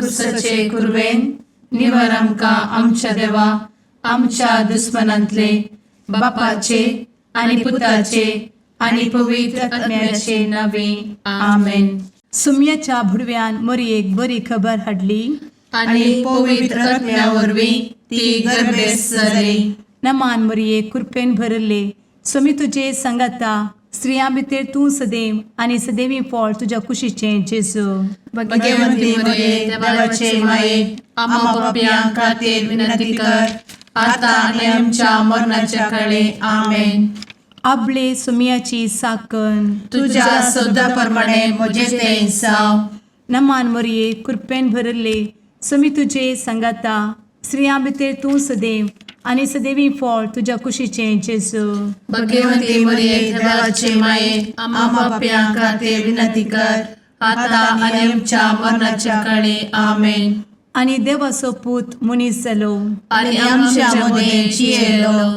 कुर्साचे कुरवेन निवर आमकां आमच्या देवा आमच्या दुस्मनांतले बापाचे आनी पुताचे आनी पवित्र आत्म्याचे नावे. आमेन. सुम्याच्या भुडव्यान मोरयेक बरी खबर हाडली. आनी पवित्र आत्म्या वरवीं ती गर्भेस्त जाली. नमान मोरये, कृपेन भरले, स्वामी तुजे सांगाता, स्त्रियां भितर तूं सदैव आनी सदैवी फळ तुज्या कुशीचें जेजू. भगवंती मरिये, देवाचे माये, आम्हा पापयां खातीर विनंती कर, आता आनी आमच्या मरणाच्या काळी. आमेन. आबले सुम्याची साकन. तुझ्या शब्दा प्रमाणे म्हजे ते जावं. नमान मोरये, कृपेन भरले, स्वामी तुजे सांगाता, स्त्रियां भितर तूं सदैव आनी सदैवी फळ तुज्या कुशीचें जेजू. भगवंती मरिये, देवाचे माये, आम्हा पापयां खातीर विनंती कर, आता आनी आमच्या मरणाच्या काळी. आमेन. आनी देवाचो पूत मनीस जालो आनी आमच्या मदें जियेलो.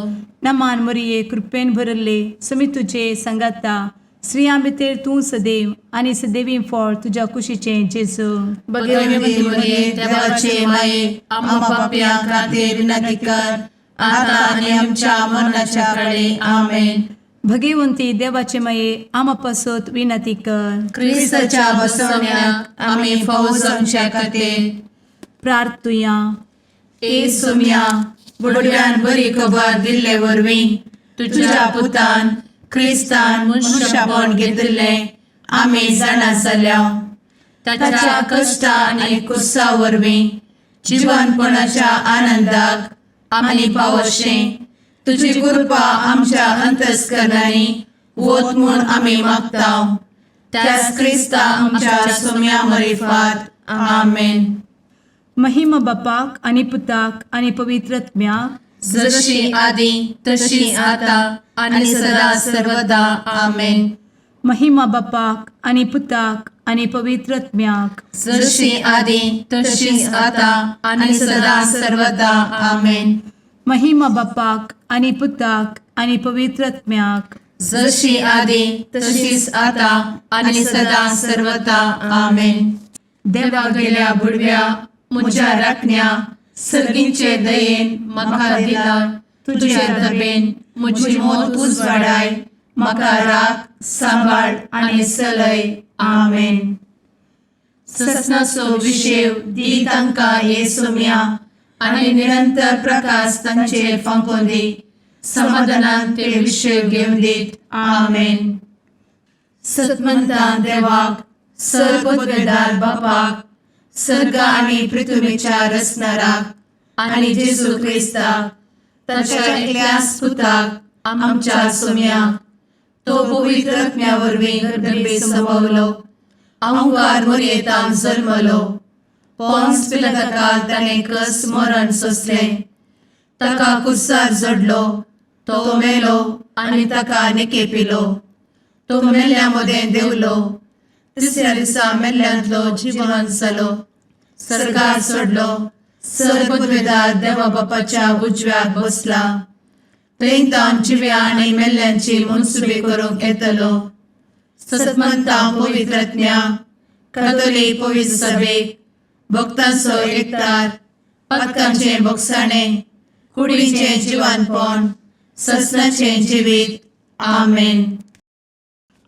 नमान मोरये, कृपेन भरले, स्वामी तुजे सांगाता, स्त्रियां भितर तूं सदैव आनी सदैवी फळ तुज्या कुशीचें जेजू. भगवंती मरिये, देवाचे माये, आम्हा पापयां खातीर विनंती कर, आता आनी आमच्या मरणाच्या काळी. आमेन. भगवंती देवाचे माये, आमा पासत विनंती कर. क्रिस्ताच्या बसवण्याक आमी फावो जावच्या खातीर प्रार्थुया. ए सोम्या, बुडव्यान बरी खबर दिल्ले वरवीं तुझ्या पुतान क्रिस्तान मनुष्यपण घेतिल्लें आमी जाणा जाल्या. ताच्या कश्टा आनी कुर्सा वरवीं जिवनपणाच्या आनंदाक आमी पावशें तुजी कृपा आमच्या अंतस्करणांनी वत म्हूण आमी मागता, त्याच क्रिस्ता आमच्या सोम्या मरिफात. आमेन. महिमा बापाक आनी पुताक आनी पवित्र आत्म्याक. जशी आदी तशी आता आणि सदा सर्वदा. आमेन. महिमा बापाक आनी पुताक आनी पवित्र आत्म्याक. जशी आदी तशीच आता आणि सदा सर्वदा. आमेन. महिमा बापाक आनी पुताक आनी पवित्र आत्म्याक. जशी आदी तशीच आता आणि सदा सर्वदा. आमेन. देवा गेल्या बुडव्या म्हज्या राखण्या, सर्गींचे दयेन म्हाका दिला तुझे दबेन म्हजी मोत उजवाडाय, म्हाका राख, सांबाळ आनी चलय. आमेन. ससनाचो विशेव दी तांकां हे सोम्या आनी निरंतर प्रकाश तांचेर फांकोवन दी, समाधानान ते विशेव घेवन दीत. आमेन. सतमंतान देवाक, सर्वपदवेदार बापाक, सर्ग आनी पृथ्वीच्या रचणाराक आनी जेजू क्रिस्ताक ताच्या एकल्याच पुताक आमच्या सोम्याक, तो पवित्र आत्म्या वरवीं गर्भे संभवलो, अंकार मोरयेतान जल्मलो, पोन्स पिलाताकाल ताणें कस मरण सोंसलें, ताका कुर्सार जडलो, तो मेलो आनी ताका निकेपिलो, तो मेल्ल्या मदें देंवलो, तिसऱ्या दिसा मेल्ल्यांतलो जिवन जालो, सर्गार चडलो, सर्वपदवेदार देवा बापाच्या उजव्याक बसला, थंय तावन जिव्या आनी मेल्ल्यांची मनसुबी करूंक येतलो. सतमंता पवित्रज्ञा कथोलीक पवित्र सभेक, भक्तांचो एकतार, पातकांचें भोगसाणें, कुडीचें जिवानपण, ससनाचें जिवीत. आमेन.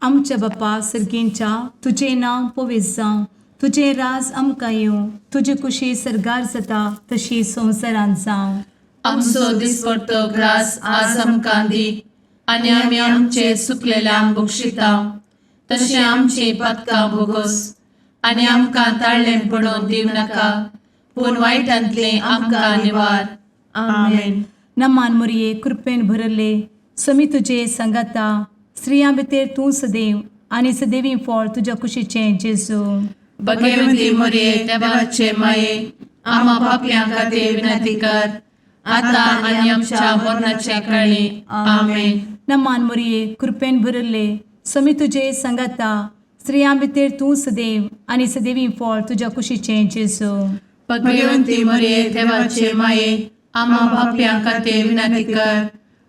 आमच्या बापा सर्गींच्या, तुजें नांव पवित्र जावं, तुजें राज आमकां येवं, तुजी कुशी सर्गार जाता तशी संवसारांत जावं. आमचो दिसपडतो ग्रास आज आमकां दी आनी आमी आमचे चुकलेल्यांक बक्षिता तशें आमची पातकां भोगोस आनी आमकां ताळ्ळें पडोवन दिवं नाका, पूण वायटांतलें आमकां निवार. आमेन. नमान मोरये, कृपेन भरले, समी तुजे सांगाता, स्त्रियां भितर तूं सदैव आनी सदैवी फळ तुज्या कुशीचें जेजू. भगवती मोरये, देवाचे माये, आम्हा पापयां खातीर विनंती कर, आता आनी आमच्या मरणाच्या काळी. आमेन. नमान मोरये, कृपेन भरले, समी तुजे सांगाता, स्त्रियां भितर तूं सदैव आनी सदैवी फळ तुज्या कुशीचें जेजू. भगवंती मोरये, देवाचे माये, आम्हा पापयां खातीर विनंती कर,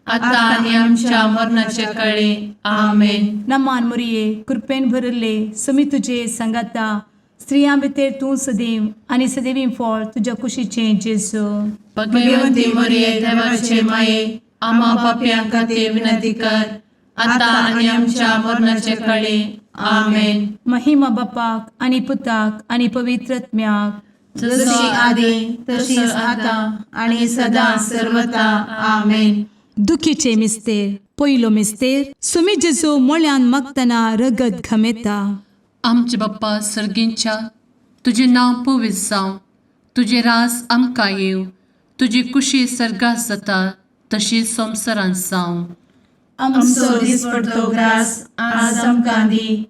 आता आनी आमच्या मरणाच्या काळी. आमेन. नमान मोरये, कृपेन भरले, समी तुजे सांगाता, स्त्रियां भितर तूं सदैव आनी सदैवी फळ तुज्या कुशीचें जेजू. भगवती मरिये, देवाचे माये, आम्हा पापयां खातीर विनंती कर, आता आनी आमच्या मरणाचे कळी. आमेन. महिमा बापाक आनी पुताक आनी पवित्र आत्म्याक. जशी आदी तशीच आता आणि सदा सर्वता. आमेन. दुखीचे मिस्तेर. पयलो मिस्तेर, सुमी जेजू मोळ्यान मागतना रगत घमेता. आमचे बाप्पा सर्गींच्या, तुजें नांव पवित्र जावं, तुजें रास आमकां येवं, तुजी कुशी सर्गात जाता तशी संवसारांत जावं. आमचो दिसपडतो ग्रास आज आमकां दी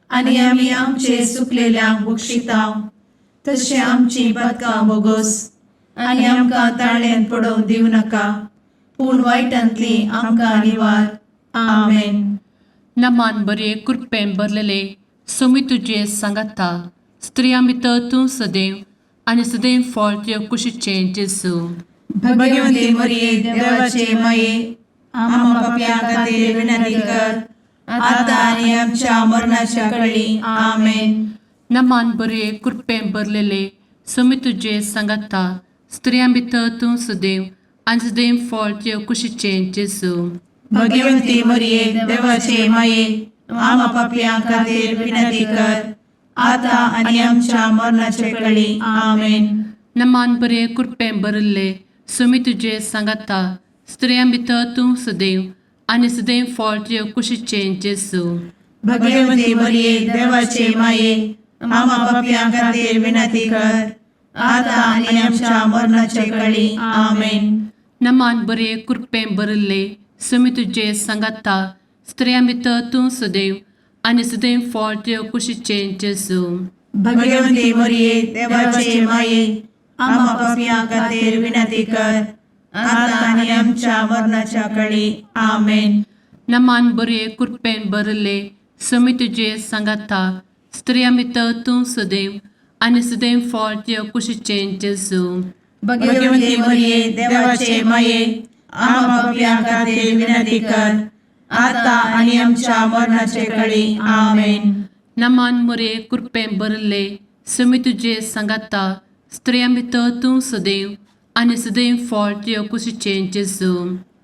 आनी आमी आमचे सुकलेल्यांक बक्षितांव तशें आमची पदकां बोगोस आनी आमकां ताळ्यान पडोवंक दिवं नाका, पूण वायटांतली आमकां निवार. आमेन. नमान बरे, कृपेन भरलेले, सोमी तुजे सांगाता, स्त्रियां भितर तूं सदैव आनी सदैव फळ तुजे कुशीचें जेजू. भगवंती मरिये, देवाचे माये, आम्हा पापयां खातीर विनंती कर, आता आनी आमच्या मरणाच्या कळी. आमेन. नमान बरे, कृपेन भरलेले, सोमी तुजे सांगाता, स्त्रियां भितर तूं सदैव आनी सदैव फळ तुजे कुशीचें जेजू. भगवंती मरिये, देवाचे माये, आम्हा पापयां खातीर विनंती कर, आता आनी आमच्या मरणाचे कळी. आमेन. नमान बरे, कृपेन भरिल्ले, सोमी तुजे सांगाता, स्त्रियां भितर तूं सदैव आनी सदैव फळ तुजे कुशीचें जेजू. भगवंती मरिये, देवाचे माये, आम्हा पापयां खातीर विनंती कर, आता आनी आमच्या मरणाचे कळी. आमेन. नमान बरे, कृपेन भरिल्ले, सोमी तुजे सांगाता, स्त्रियां भितर तूं सदैव आनी सदैव फळ तुजे कुशीचें जेजू. भगवंती मरिये, देवाचे माये, आम्हा पापयां खातीर विनंती कर, आता आनी आमच्या मरणाच्या कळी. आमेन. नमान बरे, कृपेन भरिल्ले, सोमी तुजे सांगाता, स्त्रियां भितर तूं सदैव आनी सदैव फळ तुजे कुशीचें जेजू. भगवंती मरिये, देवाचे माये, आम्हा पापयां खातीर विनंती कर, आता आनी आमच्या मरणाचे कळी. आमेन. नमान मोरे, कृपेन भरिल्ले, सोमी तुजे सांगाता, स्त्रियां भितर तूं सदैव आनी सदैव फळ तुजे कुशीचें जेजू.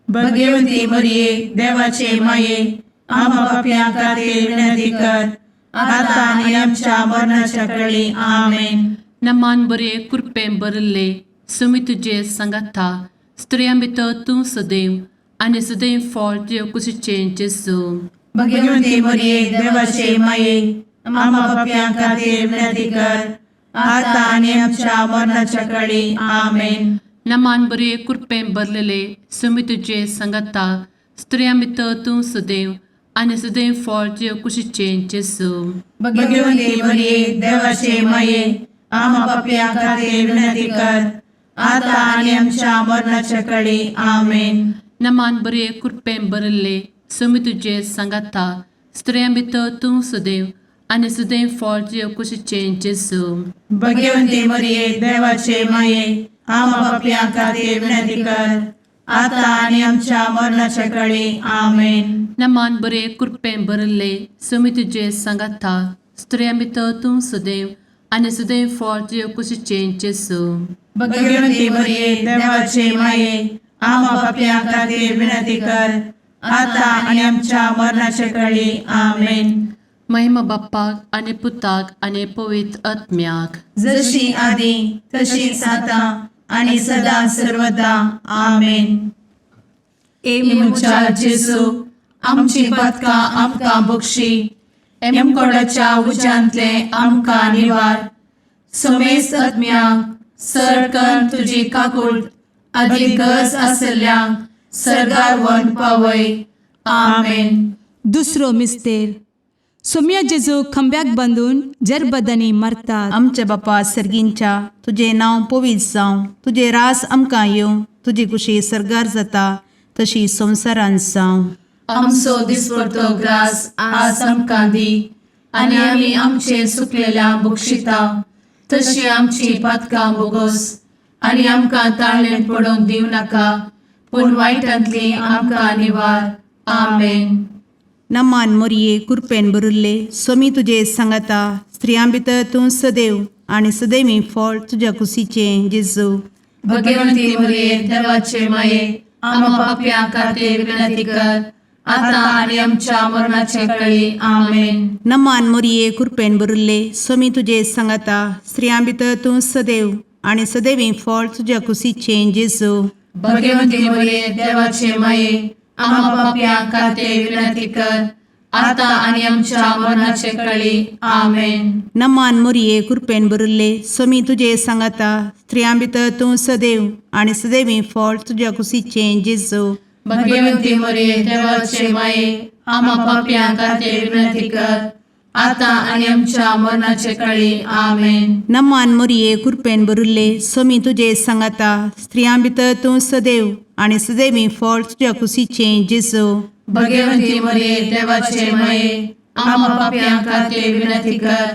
भगवंती मरिये, देवाचे माये, आम्हा पापयां खातीर विनंती कर, आता आनी आमच्या मरणाच्या कळी. आमेन. नमान बरे, कृपेन भरिल्ले, सोमी तुजे सांगाता, स्त्रियां भितर तूं सदैव आनी सदैव फळ तुजे कुशीचें जेजू. भगवंती मरिये, देवाचे माये, आम्हा पापयां खातीर विनंती कर, आता आनी आमच्या मरणाच्या कळी. आमेन. नमान बरे, कृपेन भरलेले, सोमी तुजे सांगाता, स्त्रियां भितर तूं सदैव आनी सदैव फळ तुजे कुशीचें जेजू. भगवंती मरिये, देवाचे माये, आम्हा पापयां खातीर विनंती कर, आता आनी आमच्या मरणाच्या कळी. आमेन. नमान बरे, कृपेन भरिल्ले, सोमी तुजे सांगाता, स्त्रियां भितर तूं सदैव आनी सदैव फळ तुजे कुशीचें जेजू. भगवंती मरिये, देवाचे माये, आम्हा पापयां खातीर विनंती कर, आता आनी आमच्या मरणाच्या कळी. आमेन. नमान बरे, कृपेन भरिल्ले, सोमी तुजे सांगाता, स्त्रियां भितर तूं सदैव आनी सदैव फळ तुजे कुशीचें जेजू. भगवंती मरिये, देवाचे माये, आम्हा पापयां खातीर विनंती कर, आता आनी आमच्या मरणाच्या कळी. आमेन. महिमा बाप्पाक आनी पुताक आनी पवित्र आत्म्याक. जशी आदी तशीच आता आणि सदा सर्वदा. आमेन. ए म्हज्या जेजू, आमची पदकां आमकां बक्षी, एमकोडाच्या उज्यांतले आमकां निवार, समेस्त आत्म्यांक सरकन तुजी काकूळ आदी गरज आसल्ल्यांक सर्गार वन पावय. आमेन. दुसरो मिस्तेर, सोम्या जेजू खांब्याक बांदून जरबदांनी मारतात. आमच्या बापा सर्गींच्या, तुजें नांव पवित्र जावं, तुजें रास आमकां येवं, तुजी कुशी सर्गार जाता तशी संवसारांत जावं. आमचो दिसपडतो ग्रास आज आमकां दी आनी आमी आमचे सुकलेल्या बक्षिता तशी आमची पातकां बोगोस आनी आमकां ताळ्ळें पडोवंक दिवं नाका, पूण वायटांतली आमकां निवार. आमेन. नमान मोरये, कुरपेन बरुल्ले, सोमी तुजे सांगाता, स्त्रियां भितर तूं सदैव आनी सदैवी फळ तुज्या कुशीचें जेजू. भगवंती मरिये देवाचे माये, आम्हा पापयां खातीर विनंती कर, आता आनी आमच्या मरणाचे कळी. आमेन. नमान मोरये, कृपेन भरिल्ले, स्वामी तुजे सांगाता. स्त्रियां भितर तूं सदैव आनी सदैवी फळ तुज्या कुशीचें जेजू. भगवंती मरिये देवाचे माये, आम्हा पापयां खातीर विनंती कर, आता आनी आमच्या मरणाचे कळी. आमेन. नमान मोरये, कृपेन भरिल्ले, स्वामी तुजे सांगाता. स्त्रियां भितर तूं सदैव आनी सदैवी फळ तुज्या कुशीचें जेजू. भगवंती मरिये देवाचे माये, आम्हा पापयां खातीर विनंती कर, आता आनी आमच्या मरणाचे कळी. आमेन. नमान मोरये, कृपेन भरिल्ले, स्वामी तुजे सांगाता. स्त्रियां भितर तूं सदैव आनी सदैवी फळ तुज्या कुशीचें जेजू. भगवंती मरिये देवाचे माये, आम्हा पापयां खातीर विनंती कर,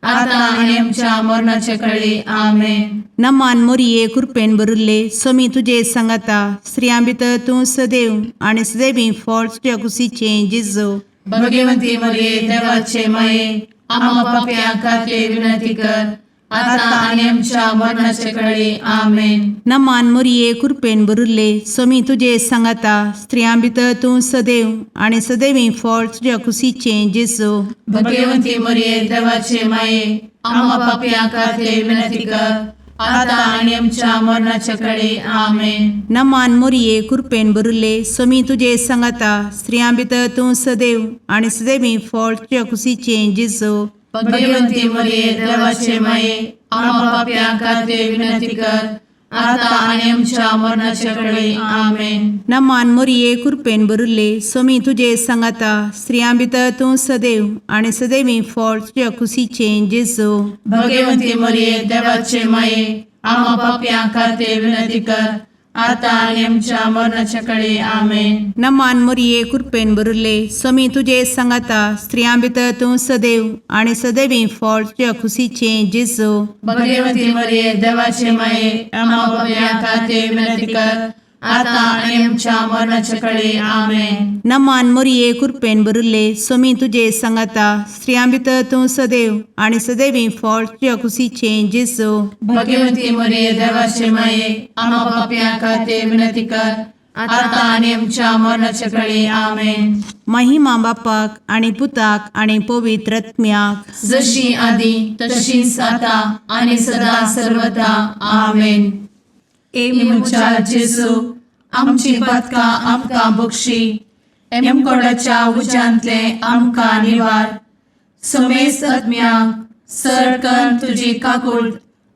आता आनी आमच्या मरणाचे कळी. आमेन. नमान मोरये, कृपेन भरिल्ले, स्वामी तुजे सांगाता. स्त्रियां भितर तूं सदैव आनी सदैवी फळ तुज्या कुशीचें जेजू. भगवंती मरिये देवाचे माये, आम्हा पापयां खातीर विनंती कर, आता आनी आमच्या मरणाचे कळी. आमेन. नमान मोरये, कृपेन भरिल्ले, स्वामी तुजे सांगाता. स्त्रियां भितर तूं सदैव आनी सदैवी फळ तुज्या कुशीचें जेजू. भगवंती मरिये देवाचे माये, आम्हा पापयां खातीर विनंती कर, आता आनी आमच्या मरणाचे कळी. आमेन. नमान मोरये, कृपेन भरिल्ले, स्वामी तुजे सांगाता. स्त्रियां भितर तूं सदैव आनी सदैवी फळ तुज्या कुशीचें जेजू. भगवंती मरिये देवाचे माये, आम्हा पापयां खातीर विनंती कर, आता आनी आमच्या मरणाचे कळी. आमेन. नमान मोरये, कृपेन भरिल्ले, स्वामी तुजे सांगाता. स्त्रियां भितर तूं सदैव आनी सदैवी फळ तुज्या कुशीचें जेजू. भगवंती मरिये देवाचे माये, आम्हा पापयां खातीर विनंती कर, आता आनी आमच्या मरणाच्या कळी. आमेन. नमान मोरये, कृपेन भरिल्ले, स्वामी तुजे सांगाता. स्त्रियां भितर तूं सदैव आनी सदैवी फळ तुज्या कुशीचें जेजू. भगवंती मरिये देवाचे माये, आम्हा पापयां खातीर विनंती कर, आता आनी आमच्या मरणाच्या कळी. आमेन. नमान मोरये, कृपेन भरिल्ले, स्वामी तुजे सांगाता. स्त्रियां भितर तूं सदैव आनी सदैवी फळ तुज्या कुशीचें जेजू. भगवंती मरिये देवाचे माये, आम्हा पापयां खातीर विनंती कर, आता आनी आमच्या मरणाच्या कळी. आमेन. महिमा बापाक आनी पुताक आनी पवित्र आत्म्याक, जशी आदी तशीच आता आनी सदा सर्वदा. आमेन. ए म्हज्या जेजू, आमची पातकां आमकां बक्षी, एमकोडाच्या उज्यांतले आमकां निवार, समेस्त आत्म्यांक सरकन तुजी काकूट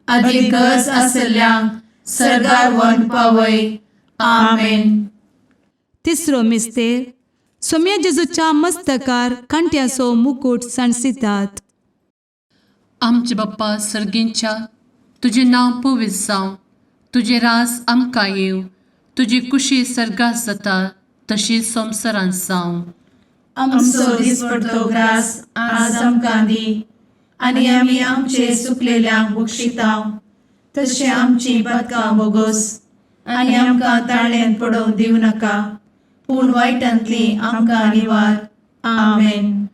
आदी गरज आसल्ल्यांक सर्गार व्हरून पावय. आमेन. तिसरो मिस्तेर, सोम्या जेजूच्या मस्तकार कांट्याचो मुकूट सांडसितात. आमचे बाप्पा सर्गींच्या, तुजें नांव पवित्र जावं, तुजें राज आमकां येवं, तुजी कुशी सर्गात जाता तशी संवसारांत जावं. आमचो दिसपडतो ग्रास आज आमकां दी, आनी आमी आमचे सुकलेल्यांक बक्षितांव, तशें आमची पातकां बोगोस, आनी आमकां ताळ्यांत पडोवंक दिवं नाका, पूण वायटांतली आमकां निवार. आमेन.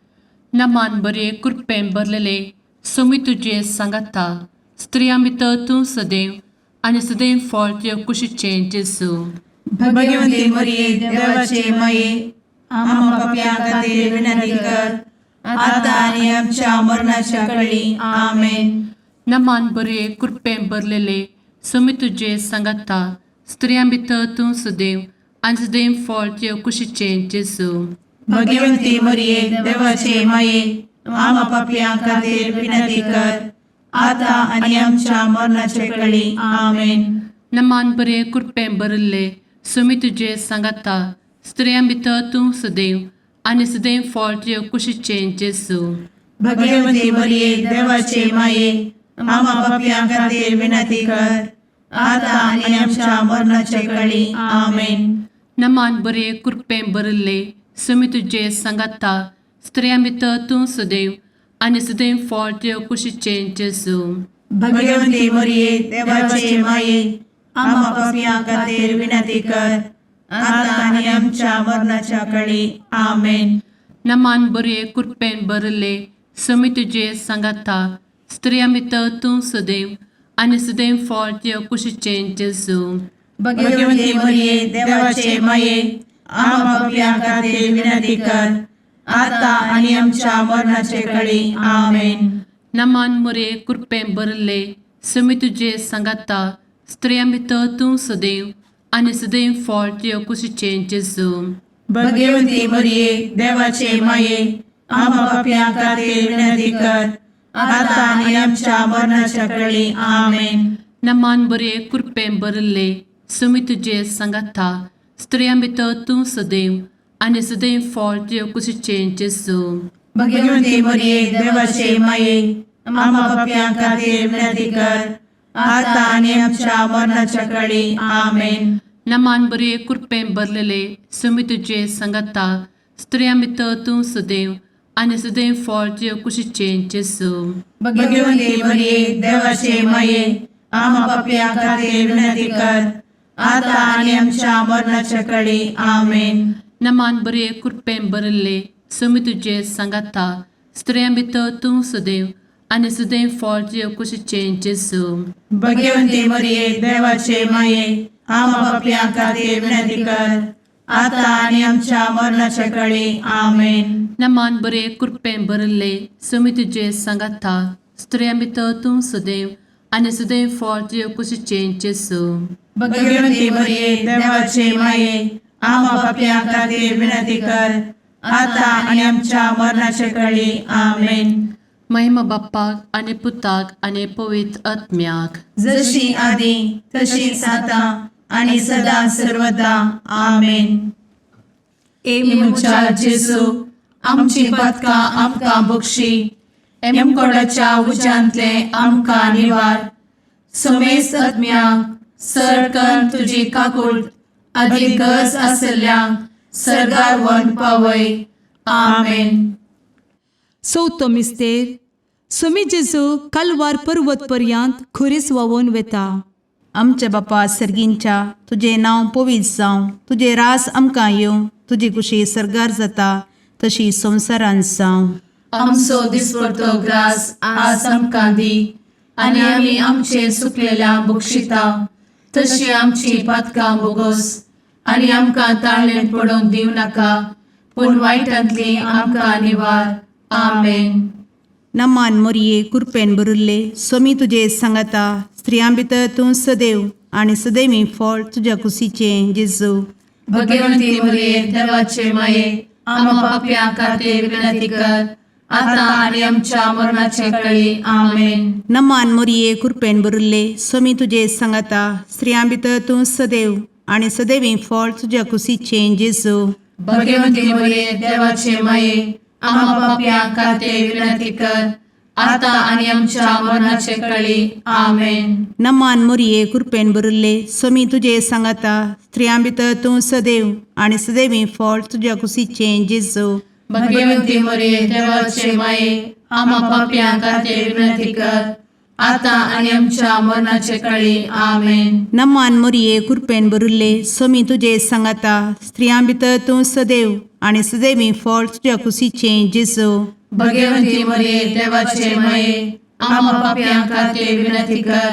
नमान बरे, कृपेन भरलेले, स्वामी तुजे सांगाता. स्त्रियां भितर तूं सदैव आनी सदैव फळ तुज्या कुशीचें जेजू. भगवंती मरिये देवाचे माये, आम्हा पापयां खातीर विनंती कर, आता आनी आमच्या मरणाच्या कळी. आमेन. नमान बरे, कृपेन भरलेले, स्वामी तुजे सांगाता. स्त्रियां भितर तूं सदैव आनी सदैव फळ तुज्या कुशीचें जेजू. भगवंती मरिये देवाचे माये, आम्हा पापयां खातीर विनंती कर, आता आनी आमच्या मरणाच्या कळी. आमेन. नमान बरे, कृपेन भरिल्ले, स्वामी तुजे सांगाता. स्त्रियां भितर तूं सदैव आनी सदैव फळ तुज्या कुशीचें जेजू. भगवंती मरिये देवाचे माये, आम्हा पापयां खातीर विनंती कर, आता आनी आमच्या मरणाच्या कळी. आमेन. नमान बरे, कृपेन भरिल्ले, स्वामी तुजे सांगाता. स्त्रियां भितर तूं सदैव आनी सदैव फळ तुज्या कुशीचें जेजू. भगवंती मरिये देवाचे माये, आम्हा पापयां खातीर विनंती कर, आता आनी आमच्या मरणाच्या कळी. आमेन. नमान बरे, कृपेन भरिल्ले, समी तुजे सांगाता स्त्रियां भितर तूं सदैव आनी सदैव फळ तुजे कुशीचें जेजू. भगवती मरिये, देवाचे माये, आम्हा पापयां खातीर विनंती कर, आता आनी आमच्या मरणाचे कळी. आमेन. नमान मुरे कृपें भरले समी तुजे सांगाता स्त्रियां भितर तूं सदैव आनी सदैव फळ तुजे कुशीचें जेजू. भगवती मरिये, देवाचे माये, आम्हा पापयां खातीर विनंती कर, आता आनी आमच्या मरणाच्या कळी. आमेन. नमान बरे कृपें भरले समी तुजे सांगाता स्त्रियां भितर तूं सदैव आनी सदैव फळ तुजे कुशीचें जेजू. भगवती मरिये, देवाचे माये, आम्हा पापयां खातीर विनंती कर, आता आनी आमच्या मरणाच्या कळी. आमेन. नमान बरे कृपें भरलेले समी तुजे सांगाता स्त्रियां भितर तूं सदैव आनी सदैव फळ तुजे कुशीचें जेजू. भगवती मरिये, देवाचे माये, आम्हा पापयां खातीर विनंती कर, आता आनी आमच्या मरणाच्या कळी. आमेन. नमान बरे कृपें भरले समी तुजे सांगाता स्त्रियां भितर तूं सदैव आनी सदैव फळ तुजे कुशीचें जेजू. भगवती मरिये, देवाचे माये, आम्हा पापयां खातीर विनंती कर, आता आनी आमच्या मरणाच्या कळी. आमेन. नमान बरे कृपें भरले समी तुजे सांगाता स्त्रियां भितर तूं सदैव आनी सदैव फळ तुजे कुशीचें जेजू. भगवती मरिये, देवाचे माये, आम्हा पापयां खातीर विनंती कर, आता आनी आमच्या मरणाच्या कळी. आमेन. महिमा बाप्पाक आनी पुताक आनी पवित्र आत्म्याक. जशी आदी तशीच आता आणि सदा सर्वदा. आमेन. ए म्हज्या जेजू, आमची पातकां आमकां बक्षी, एमकोडाच्या उज्यांतले आमकां निवार, समेस्त आत्म्यांक सरकन तुजी काकूळ आदी गरज आसल्ल्यांक सर्गार व्हरून पावय. आमेन. चवथो मिस्तेर. सोमी जेजू कालवार पर्वत पर्यंत खुरीस व्हांवून वेता. आमच्या बापा सर्गींच्या, तुजें नांव पवित्र जावं, तुजें रास आमकां येवं, तुजी कुशी सर्गार जाता तशी संवसारांत जावं. आमचो दिसपडतो ग्रास आज आमकां दी, आनी आमी आमचे सुकलेल्या बक्षिता तशी आमची पातकां बोगोस, आनी आमकां ताळणेंत पडोवंक दिवं नाका, पूण वायटांतली आमकां निवार. आमेन. नमान मोरये, कुरपेन भरिल्ले, सोमी तुजे सांगाता, स्त्रियां भितर तूं सदैव आनी सदैवी फळ तुज्या कुशीचें जेजू. भगवंती मरिये, देवाचे माये, आम्हा पापयां खातीर विनंती कर, आता आनी आमच्या मरणाचे कळी. आमेन. नमान मोरये, कुरपेन भरिल्ले, सोमी तुजे सांगाता, स्त्रियां भितर तूं सदैव आनी सदैवी फळ तुज्या कुशीचें जेजू. भगवंती मरिये, देवाचे माये, आम्हा पापयां खातीर विनंती कर, आता आनी आमच्या मरणाचे कळी. आमेन. नमान मोरये, कुरपेन भरिल्ले, सोमी तुजे सांगाता, स्त्रियां भितर तूं सदैव आनी सदैवी फळ तुज्या कुशीचें जेजू. भगवंती मरिये, देवाचे माये, आम्हा पापयां खातीर विनंती कर, आता आनी आमच्या मरणाचे कळी. आमेन. नमान मोरये, कुरपेन भरिल्ले, सोमी तुजे सांगाता, स्त्रियां भितर तूं सदैव आनी सदैवी फळ तुज्या कुशीचें जेजू. भगवंती मरिये, देवाचे माये, आम्हा पापयां खातीर विनंती कर,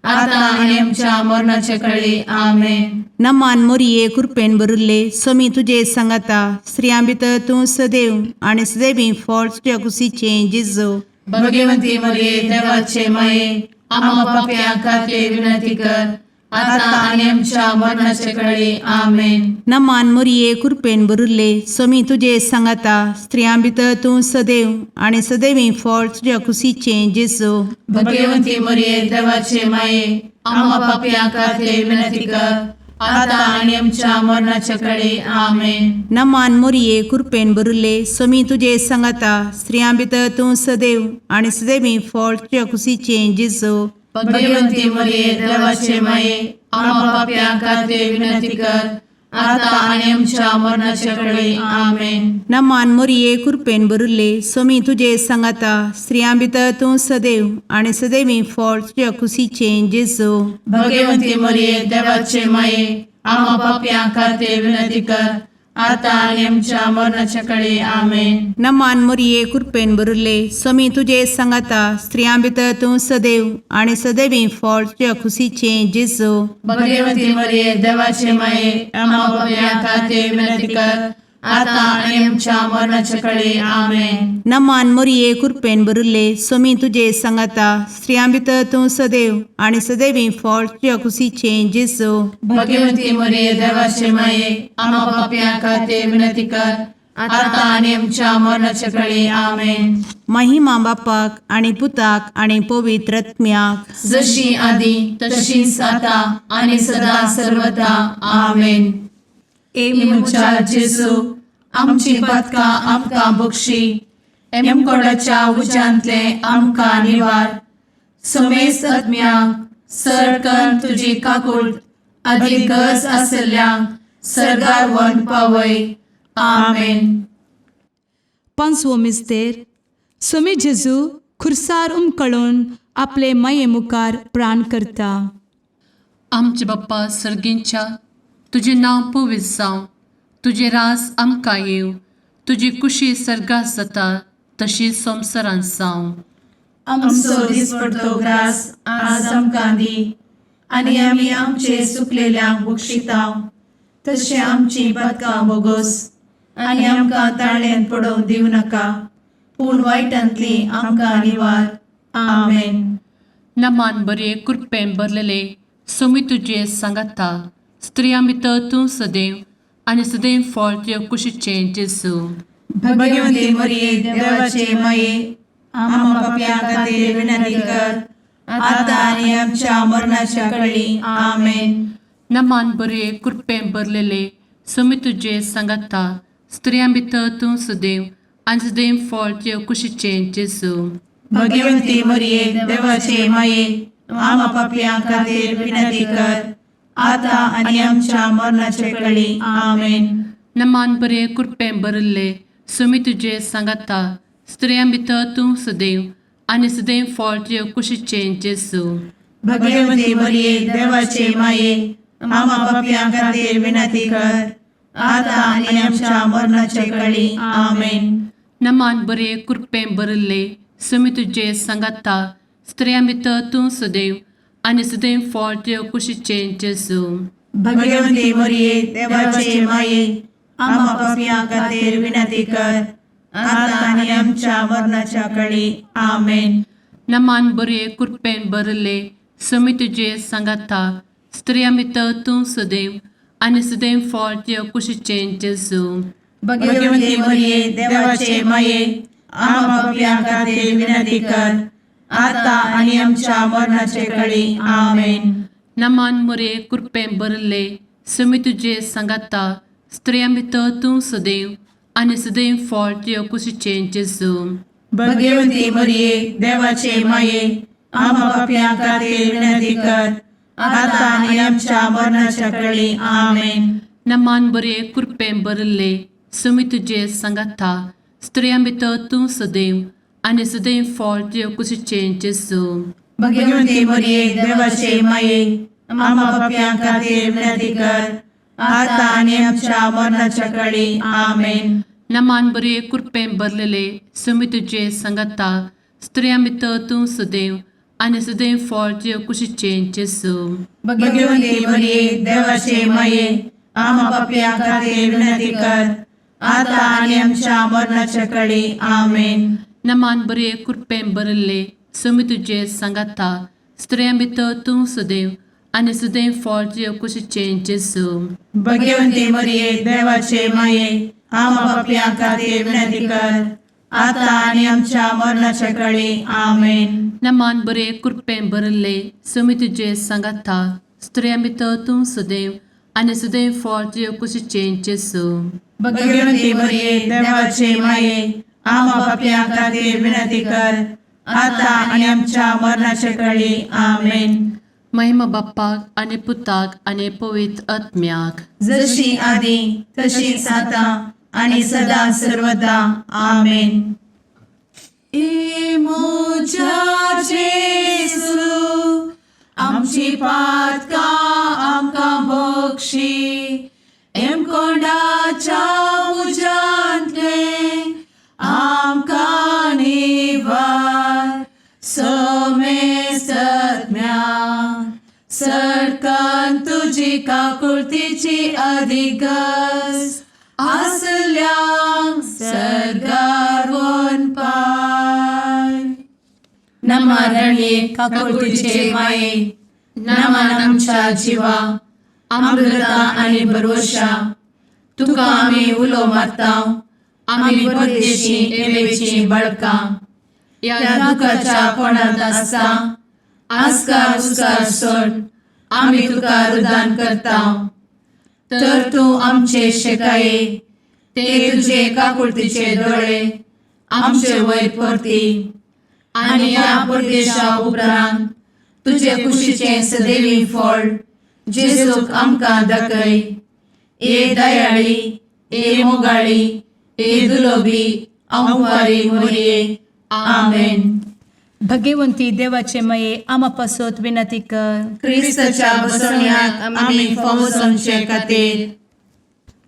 आता आनी आमच्या मरणाचे कळी. आमेन. नमान मोरये, कुरपेन भरिल्ले, सोमी तुजे सांगाता, स्त्रियां भितर तूं सदैव आनी सदैवी फळ तुज्या कुशीचें जेजू. भगवंती मरिये, देवाचे माये, आम्हा पापयां खातीर विनंती कर, आता आनी आमच्या मरणाचे कळी. आमेन. नमान मोरये, कुरपेन भरिल्ले, सोमी तुजे सांगाता, स्त्रियां भितर तूं सदैव आनी सदैवी फळ तुज्या कुशीचें जेजू. भगवंती मरिये, देवाचे माये, आम्हा पापयां खातीर विनंती कर, आता आनी आमच्या मरणाचे कळी. आमेन. नमान मोरये, कुरपेन भरिल्ले, सोमी तुजे सांगाता, स्त्रियां भितर तूं सदैव आनी सदैवी फळ तुज्या कुशीचें जेजू. भगवंती मरिये, देवाचे माये, आम्हा पापयां खातीर विनंती कर, आता आनी आमच्या मरणाचे कळी. आमेन. नमान मोरये, कुरपेन भरिल्ले, सोमी तुजे सांगाता, स्त्रियां भितर तूं सदैव आनी सदैवी फळ तुज्या कुशीचें जेजू. भगवंती मरिये, देवाचे माये, आम्हा पापयां खातीर विनंती कर, आतां आनी आमच्या मरणाच्या कडे आमेन. नमान मोरये कृपेन भरिल्ले, स्वामी तुजे सांगाता, स्त्रियां भितर तूं सदैव आनी सदैवी फळ तुज्या खुशीचें जेजू. भगवती मरिये, देवाचे माये, आम्हा पापयां खातीर विनंती कर, आतां आनी आमच्या मरणाच्या कडे आमेन. नमान मोरये कृपेन भरिल्ले, स्वामी तुजे सांगाता, स्त्रियां भितर तूं सदैव आनी सदैवी फळ तुज्या खुशीचें जेजू. भगवती मरिये, देवाचे माये, आम्हा पापयां खातीर विनंती कर, आतां आनी आमच्या मरणाच्या कडे आमेन. महिमा बापाक आनी पुताक आनी पवित्र आत्म्याक. जशी आदी तशीच आता आणि सदा सर्वदा आमेन. ए म्हज्या जेजू, आमची पातकां आमकां बक्षी, एमकोडाच्या उज्यांतले आमकां निवार, समेस्त आत्म्यांक सरकन तुजी काकूळ आदी गरज आसल्ल्यांक सरगार वन पावय. आमेन. पांचवो मिस्तेर. स्वामी जेजू खुर्सार उमकळून आपले माये मुखार प्राण करता. आमचे बाप्पा सर्गींच्या, तुजें नांव पवित्र जावं, तुजें रास आमकां येवं, तुजी कुशी सर्गात जाता तशी संवसारांत जावं. आमचो दिसपडतो ग्रास आज आमकां दी, आनी आमी आमचे सुकलेल्यांक बक्षितांव, तशें आमची पातकां बोगोस, आनी आमकां ताळ्यान पडोवंक दिवं नाका, पूण वायटांतली आमकां निवार. आमेन. नमान बरे कृपेन भरलेले, स्वामी तुजे सांगाता, स्त्रियां भितर तूं सदैव आनी सदैव फळ तुज्या कुशीचें जेजू. भगवती मरिये, देवाचे माये, आम्हा पापयां खातीर विनंती कर, आतां आनी आमच्या मरणाच्या कळी. आमेन. नमान बरे कृपेन भरलेले, स्वामी तुजे सांगाता, स्त्रियां भितर तूं सदैव आनी सदैव फळ तुज्या कुशीचें जेजू. भगवती मरिये, देवाचे माये, आम्हा पापयां खातीर विनंती कर, आतां आनी आमच्या मरणाचे कळी. आमेन. नमान बरे कृपेन भरिल्ले, स्वामी तुजे सांगाता, स्त्रियां भितर तूं सदैव आनी सदैव फळ तुज्या कुशीचें जेजू. भगवती मरिये, देवाचे माये, आम्हा पापयां खातीर विनंती कर, आतां आनी आमच्या मरणाचे कळी. आमेन. नमान बरे कृपेन भरिल्ले, स्वामी तुजे सांगाता, स्त्रियां भितर तूं सदैव आनी सदैव फळ तुज्या कुशीचें जेजू. भगवती मरिये, देवाचे माये, आम्हा पापयां खातीर विनंती कर, आतां आनी आमच्या मरणाच्या कळी. आमेन. नमान बरे कृपेन भरिल्ले, स्वामी तुजे सांगाता, स्त्रियां भितर तूं सदैव आनी सदैव फळ तुज्या कुशीचें जेजू. भगवती मरिये, देवाचे माये, आम्हा पापयां खातीर विनंती कर, आतां आनी आमच्या मरणाचे कळी. आमेन. नमान मोरे कृपेन भरिल्ले, स्वामी तुजे सांगाता, स्त्रियां भितर तूं सदैव आनी सदैव फळ तुज्या कुशीचें जेजू. भगवती मरिये, देवाचे माये, आम्हा पापयां खातीर विनंती कर, आतां आनी आमच्या मरणाच्या कळी. आमेन. नमान बरे कृपेन भरिल्ले, स्वामी तुजे सांगाता, स्त्रियां भितर तूं सदैव आनी सदैव फळ तुज्या कुशीचें जेजू. भगवती मरिये, देवाचे माये, आम्हा पापयां खातीर विनंती कर, आतां आनी आमच्या मरणाच्या कळी. आमेन. नमान बरे कृपेन भरलेले, स्वामी तुजे सांगाता, स्त्रियां भितर तूं सदैव आनी सदैव फळ तुज्या कुशीचें जेजू. भगवती मरिये, देवाचे माये, आम्हा पापयां खातीर विनंती कर, आतां आनी आमच्या मरणाच्या कळी. आमेन. नमान बरे कृपेन भरिल्ले, स्वामी तुजे सांगाता, स्त्रियां भितर तूं सदैव आनी सदैव फळ तुज्या कुशीचें जेजू. भगवती मरिये, देवाचे माये, आम्हा पापयां खातीर विनंती कर, आतां आनी आमच्या मरणाच्या कळी. आमेन. नमान बरे कृपेन भरिल्ले, स्वामी तुजे सांगाता, स्त्रियां भितर तूं सदैव आनी सदैव फळ तुज्या कुशीचें जेजू. भगवती मरिये, देवाचे माये, आम्हा पापयां खातीर विनंती कर, आतां आनी आमच्या मरणाच्या कळी. आमेन. महिमा बाप्पाक आनी पुताक आनी पवित्र आत्म्याक. जशी आदी तशीच आतां आणि सदा सर्वदा. आमेन. ए म्हज्या जेजू, आमची पातकां आमकां बक्षी, एमकोंडाच्या तुजी काकुळतीची अधिगस आसल्यांक सर्गार पाय. नमा रणये काकुळतीचे माये, नमन आमच्या जिवा, अमृता आनी भरवशा, तुका आमी उलो मारता, आमी परदेशी एवेची बळकां ह्या दुखाच्या कोणांत आसता आस्कार उस्कार सोड आमी तुका रुदान करता, तर तूं आमचे शेकाये ते तुजे काकुळतीचे दोळे आमचे वयर परती आनी ह्या परदेशा उपरांत तुजे कुशीचें सदैवी फळ जेजूक आमकां दाखय. ए दयाळी, ए मोगाळी, ए दुलोबी अंवारी मोरये. आमेन. भगवंती देवाचे मये आमा पासत विनंती कर. क्रिस्ताच्या बसवण्याक आमी फावो जावचे खातीर.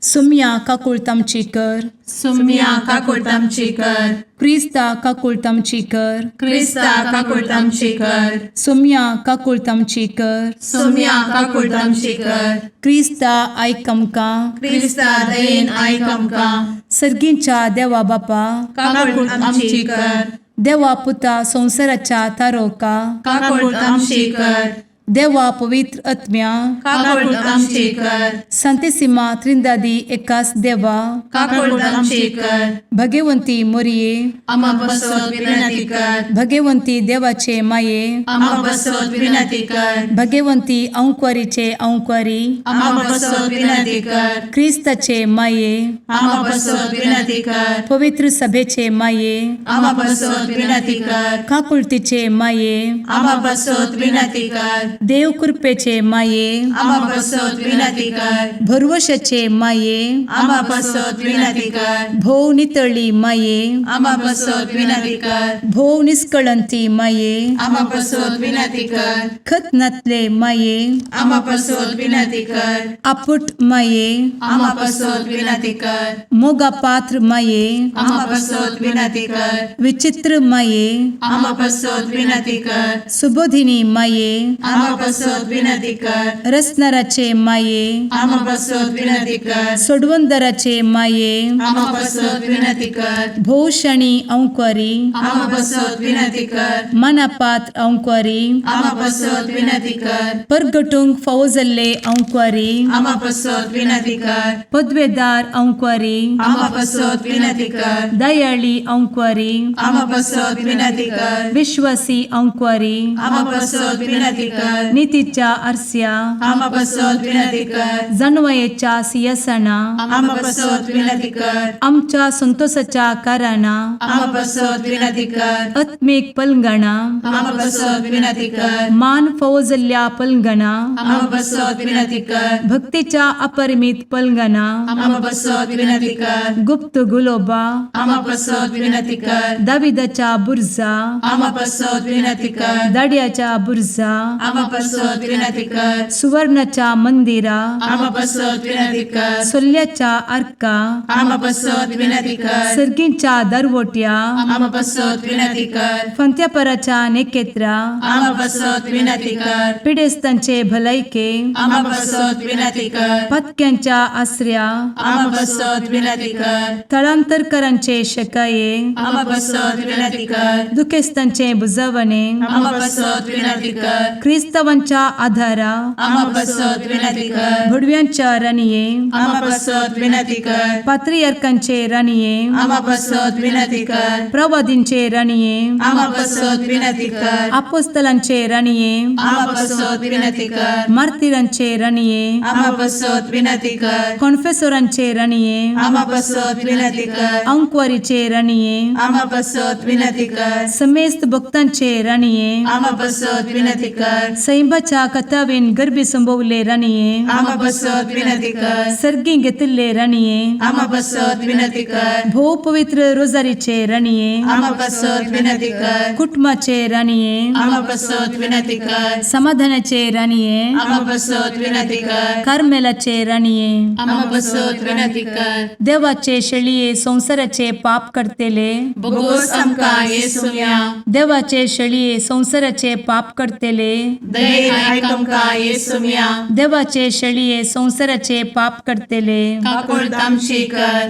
सुम्या काकुळत आमची कर. सुम्या काकुळट आमची कर. क्रिस्ता काकुळत आमची कर. क्रिस्ता काकुळट आमची कर. सुम्या काकुळत आमची कर. सुम्या काकुळट आमची कर. क्रिस्ता आयक आमकां. क्रिस्ता दयेन आयक आमकां. सर्गींच्या देवा बापा, काकुळट आमची कर. देवा पुता संवसाराच्या तारोका, काकुळट आमची कर. देवा पवित्र आत्म्या, काकुळट आमची कर. संतेसिमा त्रिंदादी एकास देवा, काकुळट आमची कर. भगवंती मोरये, आमा बसत विनंती कर. भगवंती देवाचे माये, आमा बसत विनंती कर. भगवंती अंक्वारीचे अंक्वारी, आमा बसत विनंती कर. क्रिस्ताचे माये, आमा बसत विनंती कर. पवित्र सभेचे माये, आमा बसत विनंती कर. काकुळतीचे माये, आमा बसत विनंती कर. देव कृपेचे माये, आमा बसत विनंती कर. भरवशाचे माये, आमा बसत विनंती कर. भोव नितळी माये, आमा बसत विनंती कर. भोव निस्कळंती माये, आमा बसत विनंती कर. खत नातले माये, आमा बसत विनंती कर. आपुट माये, आमा बसत विनंती कर. मोगा पात्र माये, आमा बसत विनंती कर. विचित्र माये, आमा बसत विनंती कर. सुबोधिनी माये, आमा बसत विनंती कर. रसनाराचे माये, आमा बसत विनंती कर. सोडवंदराचे माये, आमा बसत विनंती कर. भोवशणी अंक्वारी, आमा बसत विनंती कर. मनापात्र अंक्वारी, आमा बसत विनंती कर. परगटूंक फावो जाल्ले अंक्वारी, आमा बसत विनंती कर. पदवेदार अंक्वारी, आमा बसत विनंती कर. दयाळी अंक्वारी, आमा बसत विनंती कर. विश्वासी अंक्वारी, आमा बसत विनंती कर. नितीच्या आरस्या, आमा बसत विनंती कर. जानवयेच्या सियासना, आमा बसत विनंती कर. आमच्या संतोषाच्या कारणां, आमा बसत विनंती कर. आत्मीक पलंगणा, आमा बसत विनंती कर. मान फावो जाल्ल्या पलंगणा, आमा बसत विनंती कर. भक्तीच्या अपरिमित पलंगणा, आमा बसत विनंती कर. गुप्त गुलोबा, आमा बसत विनंती कर. दाविदाच्या बुर्जा, आमा बसत विनंती कर. दाड्याच्या बुर्जा, आमा बसत विनंती कर. सुवर्णाच्या मंदिरा, आमा बसत विनंती कर. सोल्ल्याच्या आर्का, आमा बसत विनंती कर. सर्गींच्या दरवट्या, आमा बसत विनंती कर. फंत्यापराच्या नेकेत्रा, आमा बसत विनंती कर. पिडेस्तांचे भलायके, आमा बसत विनंती कर. पत्क्यांच्या आसऱ्या, आमा बसत विनंती कर. थळांतरकरांचे शकाये, आमा बसत विनंती कर. दुखेस्तांचे बुजवणे, आमा बसत विनंती कर. क्रिस्तावांच्या आधारा, आमा बसत विनंती कर. भुडव्यांच्या राणये, आमा बसत विनंती कर. पात्रियार्कांचे राणये, आमा बसत विनंती कर. प्रवादींचे राणये, आमा बसत विनंती कर. आपोस्तलांचे राणये, आमा बसत विनंती कर. मार्तिरांचे राणये, आमा बसत विनंती कर. कॉन्फेसोरांचे राणये, आमा बसत विनंती कर. अंक्वारीचे राणये, आमा बसत विनंती कर. समेस्त भक्तांचे राणये, आमा बसत विनंती कर. सैंबाच्या कथावेन गर्भी संभवले राणये, आमा बसत विनंती कर. सर्गी घेतिल्ले राणये, आमा बसत विनंती कर. भोव पवित्र रोजारीचे राणये, आमा बसत विनंती कर. कुटुंबाचे राणये, आमा बसत विनंती कर. समाधानाचे राणये, आमा बसत विनंती कर. कार्मेलाचे राणये, आमा बसत विनंती कर. देवाचे शेळये संवसाराचे पाप करतेले, बोगोस आमकां येसुया. देवाचे शेळये संवसाराचे पाप करतेले, दयेन आयक आमकां येसुम्या. देवाचे शेळये संवसाराचे पाप करतले, काकुळट आमची कर.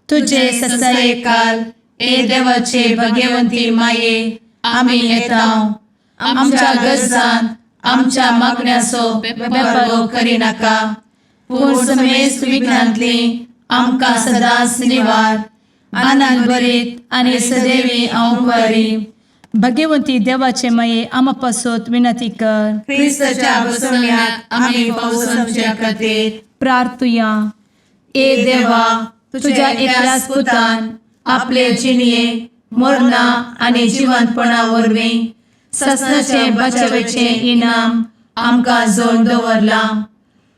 तुझे तुझे ससायेकाल ए देवाचे भगवंती माये, आमी येता. आमच्या गरजान आमच्या मागण्याचो बेपर्वो करिनाका, पूण समेस्त विघ्नांतली आमकां सदांच निवार. आनंद भरीत आनी सदैवी अंवकारी. भगवंती देवाचे माये, आमा पासत विनंती कर. क्रिस्ताच्या बसवण्याक आमी पावसाच्या खातीर प्रार्थुया. ए देवा, तुझ्या एकल्याच पुतान आपले जिणये मरणा आनी जिवंतपणा वरवीं ससनाचे बचावेचें इनाम आमकां जोड दवरलां.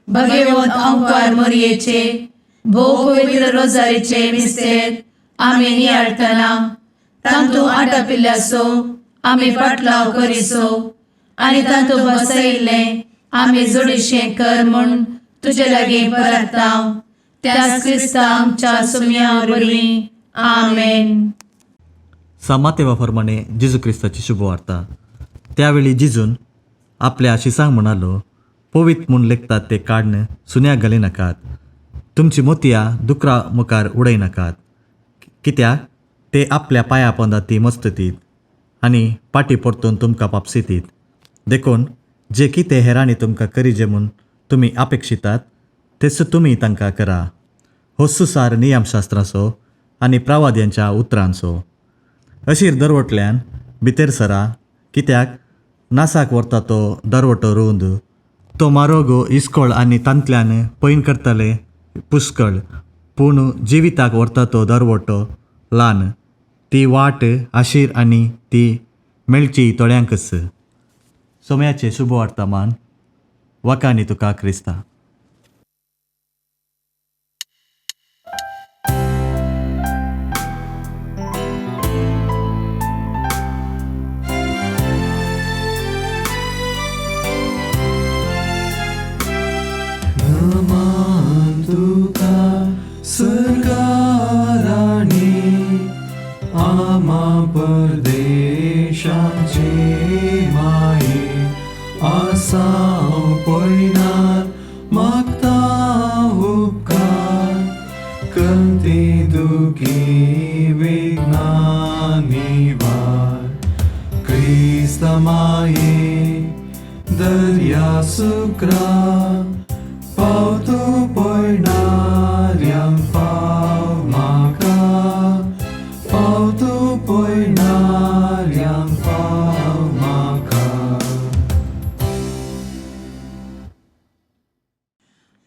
भगवंत अंकार मोरयेचे भोव पवित्र रोजारीचे मिस्तेर आमी नियाळटना तांतू आटापिल्ल्याचो आमी पाटलाव करिसो आनी तांतू बसयिल्लें आमी जोडीशें कर म्हूण तुजे लागीं परताव, त्याच क्रिस्ता आमच्या सुम्या वरवीं. आमेन. समातेवा प्रमाणे जेजू क्रिस्ताची शुभवार्ता. त्यावेळी जिजून आपल्या शिसांक म्हणालो, पवीत म्हूण लेखतात ते काडण सुन्याक घाली नाकात, तुमची मोतयां दुकरा मुखार उडय नाकात, कित्याक ते आपल्या पांया पोंदा ती मस्ततीत आनी पाटी परतून तुमकां पापसितीत. देखून जे कितें हेरांनी तुमकां करिजे म्हूण तुमी अपेक्षितात तेच तुमी तांकां करा. हो सुसार नियमशास्त्राचो आनी प्रवाद्यांच्या उतरांचो. अशीर दरवटल्यान भितर सरा, कित्याक नासाक व्हरता तो दरवटो रूंद, तो मारोगो इस्कोळ आनी तांतल्यान पैन करतले पुष्कळ, पूण जिविताक व्हरता तो दरवटो ल्हान, ती वाट आशीर आनी ती मेळची थोड्यांकच. सोम्याचे शुभ वर्तमान. वकानी तुका क्रिस्ता. नमान तुका सरकाराणी, आमा परदेशाचे माये, आसाव पयनार मागता उपकार, कंती दुखी विघ्ना निवार. क्रिस्त माये दर्या सुक्रा, पावतो पयणाऱ्यांक पाव म्हाका, पावतो पयणाऱ्यांक पाव म्हाका.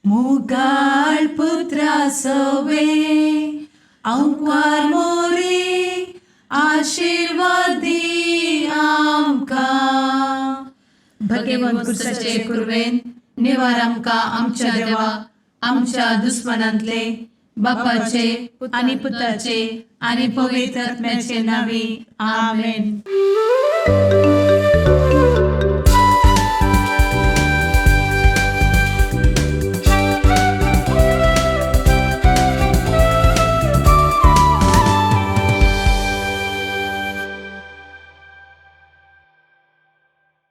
मुगाळ पुत्रा सवे अंकार मोरे, आशिर्वादी आमकां. भगवंत भगवंत कुरवेन निवार आमकां आमच्या देवा, आमच्या दुस्मनांतले, बापाचे आनी पुताचे आनी पवित्र आत्म्याचे नांवी. आमेन. आमेन.